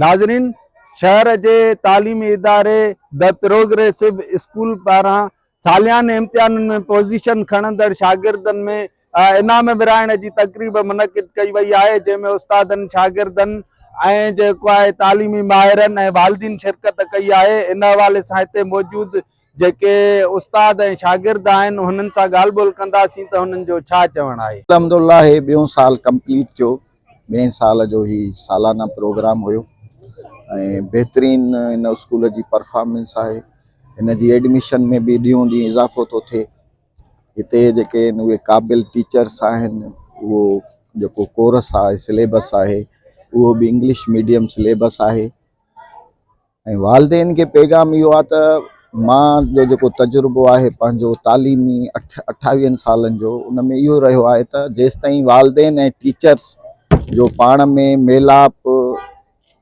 ناظرين شهر جي تعليمي اداري the progressive school پاران سالياني امتحانن ۾ پوزيشن کڻندڙ شاگردن ۾ انعام ورهائڻ جي تقريب منعقد ڪئي وئي آهي جنهن ۾ استادن شاگردن ۽ جيڪو آهي تعليمي ماهرن ۽ والدين شرڪت ڪئي آهي ان حوالي سان هتي موجود جيڪي استاد ۽ شاگرد آهن انهن سان ڳالهه ٻولهه ڪنداسين ته انهن جو ڇا چوڻ آهي. الحمدلله هي ٻيون سال ڪمپليٽ ٿيو ٻئين سال جو هي سالانه پروگرام هيو ۽ بهترين هن اسڪول جي پرفارمنس آهي هن جي ايڊميشن ۾ به ڏينهون ڏينهن اضافو ٿو ٿئي هتي جيڪي آهن اهي قابل ٽيچرس آهن اهو جيڪو ڪورس آهي سليبس آهي اهو به انگلش ميڊيم سليبس آهي ۽ والدين کي پيغام اهو آهي ته مان جو جيڪو تجربو آهي پنهنجو تعليمي اٺ اٺاويهن سالن جو ان ۾ اهو رهيو آهي ته جيستائين والدين ۽ ٽيچرس جو پاڻ ۾ ميلاپ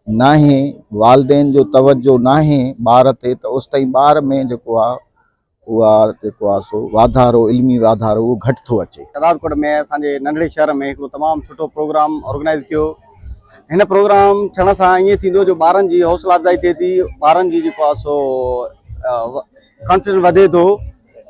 ناهي والدين جو توجه ناهي ٻار تي ته اوستائين ٻار ۾ جيڪو آ اها جيڪو آ سو واڌارو علمي واڌارو اهو گهٽ ٿو اچي. شهدادڪوٽ ۾ اسان جي ننڍڙي شهر ۾ هڪڙو تمام سٺو پروگرام آرگنائيز ڪيو هن پروگرام ٿيڻ سان ائين ٿيندو جو ٻارن جي حوصلا افزائي ٿئي ٿي ٻارن جي جيڪو آ سو ڪانفيڊنس وڌي ٿو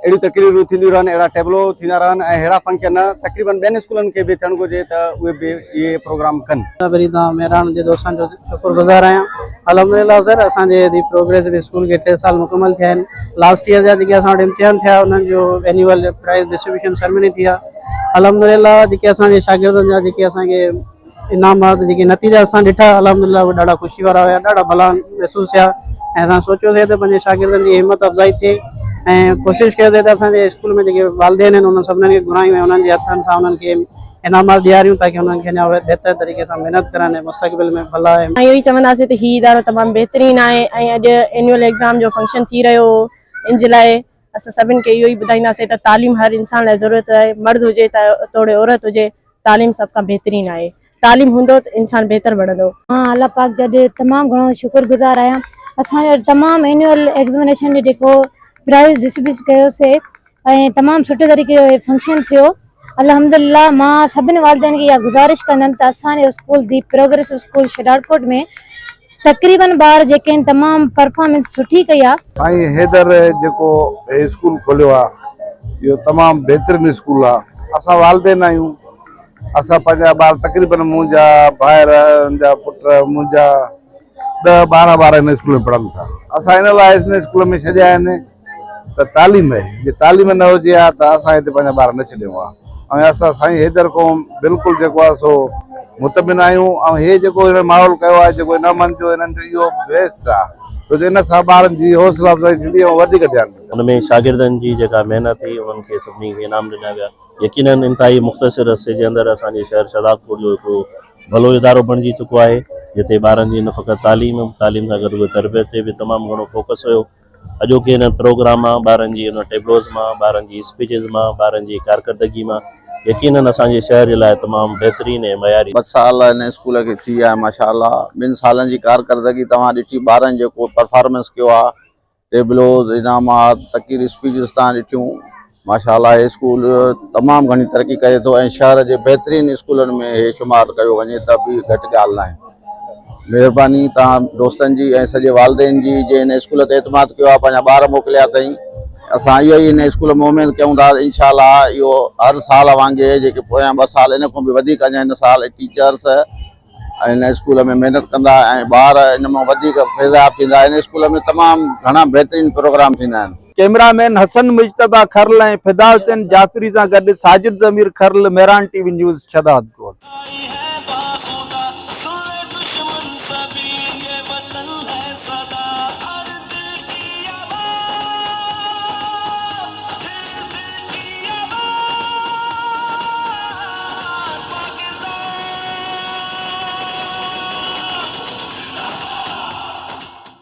اهڙيون تقريرون ٿينديون رهن اهڙا ٽيبلو ٿيندا رهن ۽ اهڙا فنڪشن تقريبن ٻين اسڪولن کي به ٿيڻ گهرجي ته اهي به اهي پروگرام ڪن. پهرين ته مهراڻ جي دوستن جو شڪر گذار آهيان الحمدلله سر اسان جي the progressive school کي ٽي سال مڪمل ٿيا آهن لاسٽ ايئر جا جيڪي اسان وٽ امتحان ٿيا انهن جو اينيول پرائز ڊسٽريبيوشن سرمني ٿي آهي الحمدلله جيڪي اسان جي شاگردن جا جيڪي اسان کي انعامات جيڪي نتيجا اسان ڏٺا الحمدلله اهي ڏاڍا خوشي وارا هيا ڏاڍا ڀلا محسوس ٿيا ۽ اسان سوچيوسي ته پنهنجي شاگردن جي همت افزائي ٿئي ۽ ڪوشش ڪيوسي ته اسان جي اسڪول ۾ جيڪي والدين آهن انهن سڀني کي گهرايون ۽ انهن جي هٿن سان انهن کي انعامات ڏياريون تاڪي انهن کي اڃا بهتر طريقي سان محنت ڪرن ۽ مستقبل ۾ ڀلا ۽ اهو ئي چونداسين ته هي ادارو تمام بهترين آهي ۽ اڄ اينيول ايگزام جو فنڪشن ٿي رهيو هو ان جي لاء اسان سڀن کي اهو ئي ٻڌائينداسين ته تعليم هر انسان لاء ضرورت آهي مرد هجي ته توڙي عورت هجي تعليم سڀ کان بهترين آهي تعليم هوندو ته انسان بهتر بڻندو. مان الله پاڪ جا اڄ تمام گهڻو شڪر گذار آهيان اسان جو تمام اينيول ايگزمينيشن جو جيڪو پرائز ڊسٽريبيوٽ ڪيوسي ۽ تمام سٺي طريقي جو فنڪشن ٿيو الحمد لله مان سڀني والدين کي اها گذارش ڪندم ته اسان جو school the progress school Shahdadkot ۾ تقريبن ٻار جيڪي آهن تمام پرفارمنس سٺي ڪئي آهي. سائين حيدر جيڪو هي اسڪول کوليو آ اهو تمام بهترين اسڪول آ اسان والدين آهيون اسان پنهنجا ٻار تقريبن منهنجا ڀائر منهنجا پٽ منهنجا ڏهه ٻارهن ٻار هن اسڪول ۾ پڙهن ٿا اسان ان لاء هن اسڪول ۾ ڇڏيا آهن ته تعليم آهي جي تعليم نه هجي ها ته اسان هتي پنهنجا ٻار نه ڇڏيون ها ۽ اسان سائين حيدر کان بلڪل جيڪو آهي سو مطمئن آهيون ۽ هي جيڪو هن ماحول ڪيو آهي جيڪو انعامن جو هنن جو اهو بيسٽ آهي ڇو جو ان سان ٻارن جي حوصلا افزائي ٿيندي ۽ وڌيڪ ڌيان ڏيندا. ان ۾ شاگردن جي جيڪا محنت هئي انهن کي سڀني کي انعام ڏنا ويا. يقينن انتهائي مختصر عرصي جي اندر اسان جي شهر شهدادڪوٽ جو هڪڙو ڀلو ادارو بڻجي چڪو آهي جتي ٻارن جي نه فقط تعليم تعليم سان گڏ گڏ تربيت تي به تمام گهڻو فوڪس هيو. اڄوڪي هن پروگرام مان ٻارن جي ان ٽيبلوز مان ٻارن جي اسپيچز مان ٻارن جي ڪارڪردگي مان يقينن اسان جي شهر جي لاء تمام بهترين ۽ معياري. ٻه سال هن اسڪول کي ٿي ويا ماشاء الله ٻن سالن جي ڪارڪردگي توهان ڏٺي ٻارن جيڪو پرفارمنس ڪيو آهي ٽيبلوز انعامات تقرير اسپيچز توهان ڏٺيون ماشاء الله هي اسڪول تمام گهڻي ترقي ڪري ٿو ۽ شهر جي بهترين اسڪولن ۾ هي شمار ڪيو وڃي ته به گهٽ ڳالهه ناهي مهرباني توهان دوستن جي ۽ سڄي والدين جي جنهن هن اسڪول تي اعتماد ڪيو آهي پنهنجا ٻار موڪليا اٿئي اسان اها ئي هن اسڪول ۾ اميد ڪيون ٿا انشاء الله اهو هر سال وانگي جيڪي پويان ٻه سال ان کان به وڌيڪ اڃا هن سال ٽيچرس هن اسڪول ۾ محنت ڪندا ۽ ٻار ان مان وڌيڪ فيضياب ٿيندا هن اسڪول ۾ تمام گهڻا بهترين پروگرام ٿيندا آهن. ڪئميرا مين حسن مجتبيٰ کرل ۽ فدا حسين جعفري سان گڏ Sajid Zameer Kharal, Mehran T V news, Shahdadkot.